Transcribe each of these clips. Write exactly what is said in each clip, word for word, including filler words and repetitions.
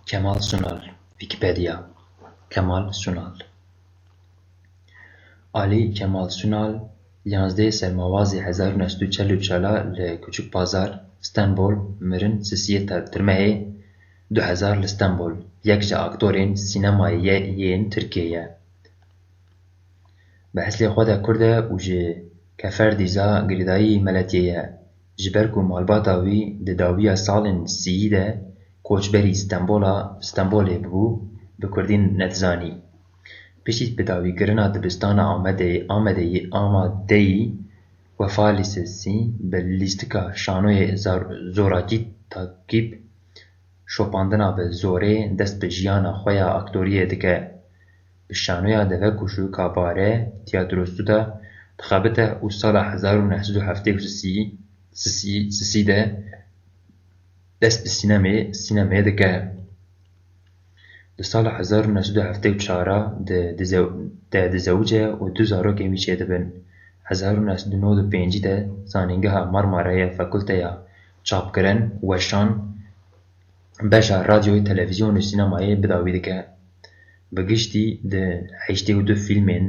Kemal Sunal, Wikipedia, Kemal Sunal. Alî Kemal Sunal, yanzdeh Sermawazê hezar û neh sed û çel û çar li Küçük Pazar, Stenbol, mirin sisiyê Tirmehê du hezar li Stenbol, yek ji aktorên sînemayê ye yên Tirkiyê ye. Bi eslê xwe de Kurd e û ji Keferdîza girêdayî Meletiyê ye. Ji ber ku malbata wî di dawiya salên sîyî de koçberî Stenbola, Stenbolê bû, bi Kurdî nedizanî. Piştî bidawîkirina dibistana Amedê-, Amedeyî, Amadeyî Wefa Lîsesî, bi lîstika şanoyê zar-, zorakî takîb, şopandina bi zorê dest bi jiyana xwe ya aktoriyê dike. Bi şanoya Devekuş û Kabare, Tiyatro Suda, dixebite û sala hezar û neh sed û heftê û sisî, sisî, sisî de dest bi sînemê, sînemê dike. Di sala hezar û neh sed û heftê û çar de dizew-, de dizewice û du zarokên wî çêdibin. Hezar û neh sed û nod û pêncî de Zanîngeha Marmarayê Fakulteya Çapkirin, Weşan, beşa radyoyê, televîzyon û sînemayê bi dawî dike. Bi giştî di heştê û du fîlmên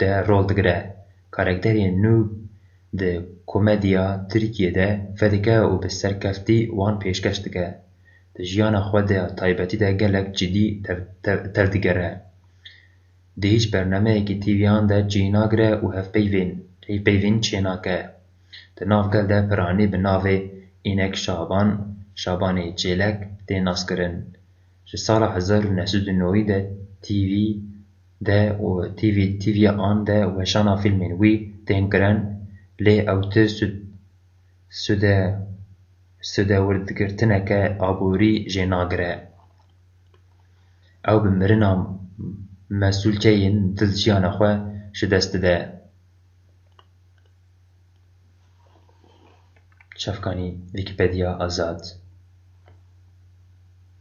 de rol digire. Karakterên nû di komediya Tirkiyê de vedike û bi serkeftî wan pêşkeş dike. Di jiyana xwe de ya taybetî de gelek cidî tev-, tev-, tevdigere. Di hîç bernameyekî T V'yan de cî nagire û hevpeyvên, hevpeyvên çênake. Di nav gel de piranî bi navê Înek Şaban, Şabanê Çêlek tê naskirin. Ji sala hezar û neh sed û newî de T V de û T V, T V an de weşana fîlmên wî tên kirin, lê ew ti sud-, sude-, sudewirdigirtineke aborî jê nagire. Ew bi mirina mesûlkeyên dil jiyana xwe ji dest dide. Çavkanî Wikipedia Azad.